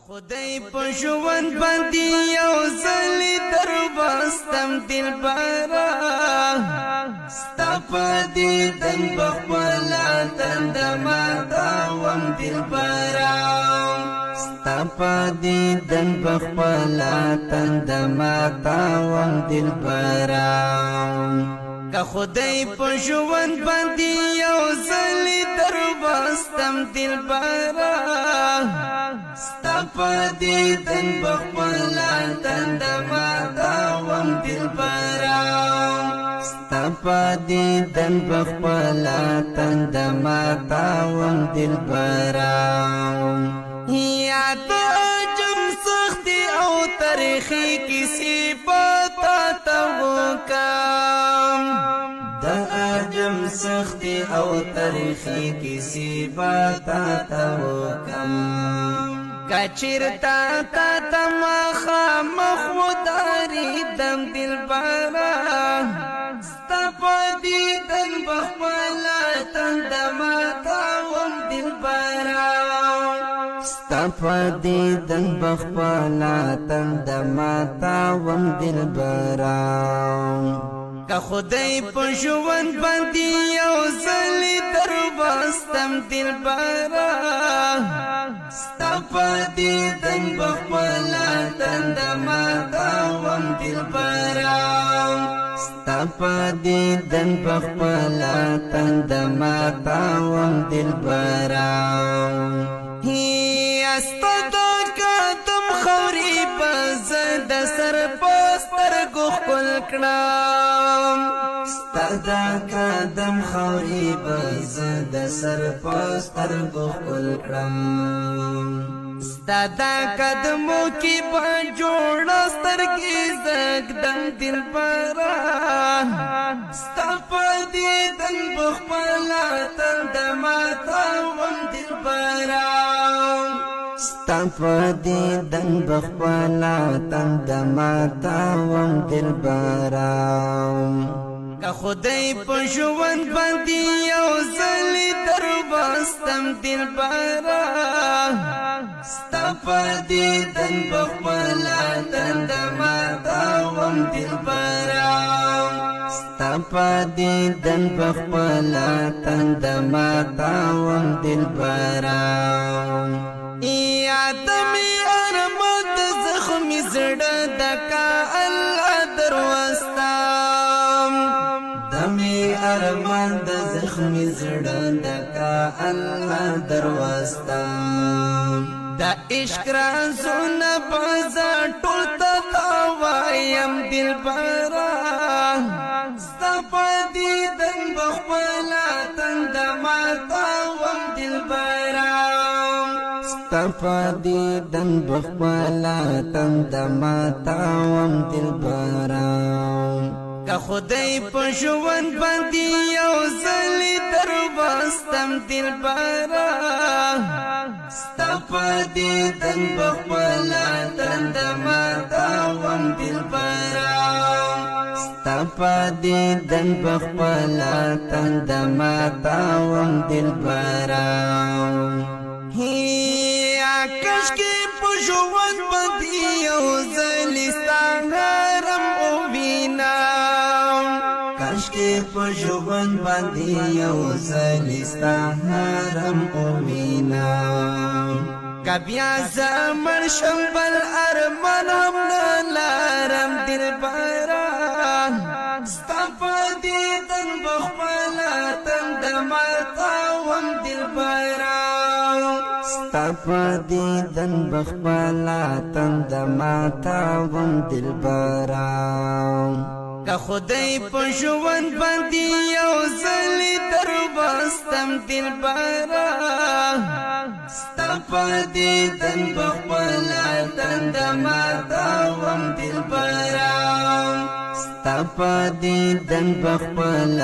خدای په ژوند باندې یو ځل دربستم دلبرا، ستا په دیدن بخپل تند ما تاوم دلبرا، ستا په دیدن بخپل تند ما تاوم دلبرا. که خدای په ژوند باندې یو ځل دربستم دلبرا، ستا په دیدن بخپل تند ما تاوم دلبرا، ستا په دیدن بخپل تند ما تاوم دلبرا. یاد جم سختی او تاریخي کسی پتا تا وکم، د اجم سختی او تاریخي کسی پتا تا وکم. کچرتا تا تمخه مخ وداری دم دلبرا، ستا په دیدن بخپل تند ما تاوم دلبرا، ستا په دیدن بخپل تند ما تاوم دلبرا. که خدای په ژوند باندې یو ځل دربستم دلبرا، ستا په دیدن بخپل تند ما تاوم دلبرا، ستا په دیدن بخپل تند ما تاوم دلبرا. هی استاد قدم خوري پز د سر پستر ګو خپل کړم، ستاد قدم خوري پز د سر پستر ګو خپل کړم. ستاد قدمو کې په جوړ سترګې زګدم دلبرا، ستا په دیدن بخپل تند ما تاوم دلبرا، ستا په دیدن بخپل تند ما تاوم دلبرا. که خدای په ژوند باندې یو ځل دربستم دلبرا، ستا په دیدن بخپل تند ما تاوم دلبرا، ستا په دیدن بخپل تند ما تاوم دلبرا. یاد می ارمان د زخمی زړه د کا الله دروستم، دمی ارمان د زخمی زړه د کا الله دروستم. د عشق رازونه بازا ټول ته وایم دلبرا، ستا په دیدن بخپل تند ما تاوم دلبرا، ستا په دیدن بخپل تند ما تاوم دلبرا. که خدای په ژوند باندې یو ځل دربستم دلبرا، ستا په دیدن بخپل تند ما تاوم دلبرا، ستا په دیدن بخپل تند ما تاوم دلبرا. هی آکش کې په ژوند باندې یو ځل ستا حرم او وینا، کاش کې په ژوند باندې یو ځل ستا حرم او وینا. کبیا زمر شمبل ارمان هم نه لارم دلبرا، ستا په دیدن بخپل تند ما تاوم دلبرا، ستا په دیدن بخپل تند ما تاوم دلبرا. که خدای په ژوند باندې یو ځل دربستم دلبرا، ستا په دیدن بخپل تند ما تاوم دلبرا، ستا په دیدن بخپل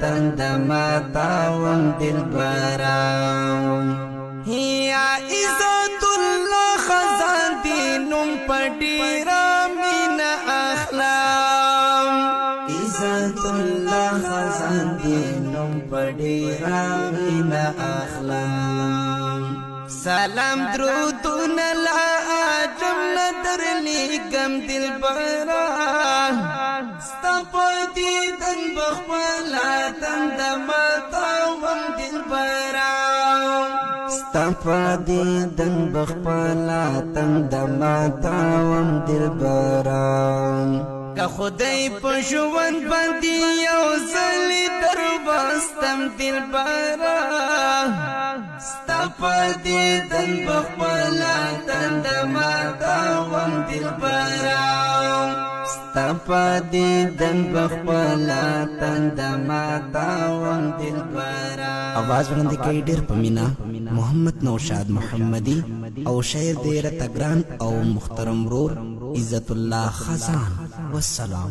تند ما تاوم دلبرا. یا عزت الله خزان دی نوم پډیرا مینا اخلام، عزت الله خزان دی نوم پډیرا مینا اخلام. سلام درودونه لا دلبرا، ستا په دیدن بخپل تند ماتوم دلبرا، ستا په دیدن بخپل تند ماتوم دلبرا. که خدای په ژوند باندې یو ځل درباستم دلبرا، ستا په دیدن بخپل تند ماتوم دلبرا، ستا په دیدن بخپل تند ماتوم دلبرا. اواز وړاندې کوي ډېر په مینا محمد نوشاد محمدي او شعر دی رتګران او محترم ورور عزت الله خزان. والسلام.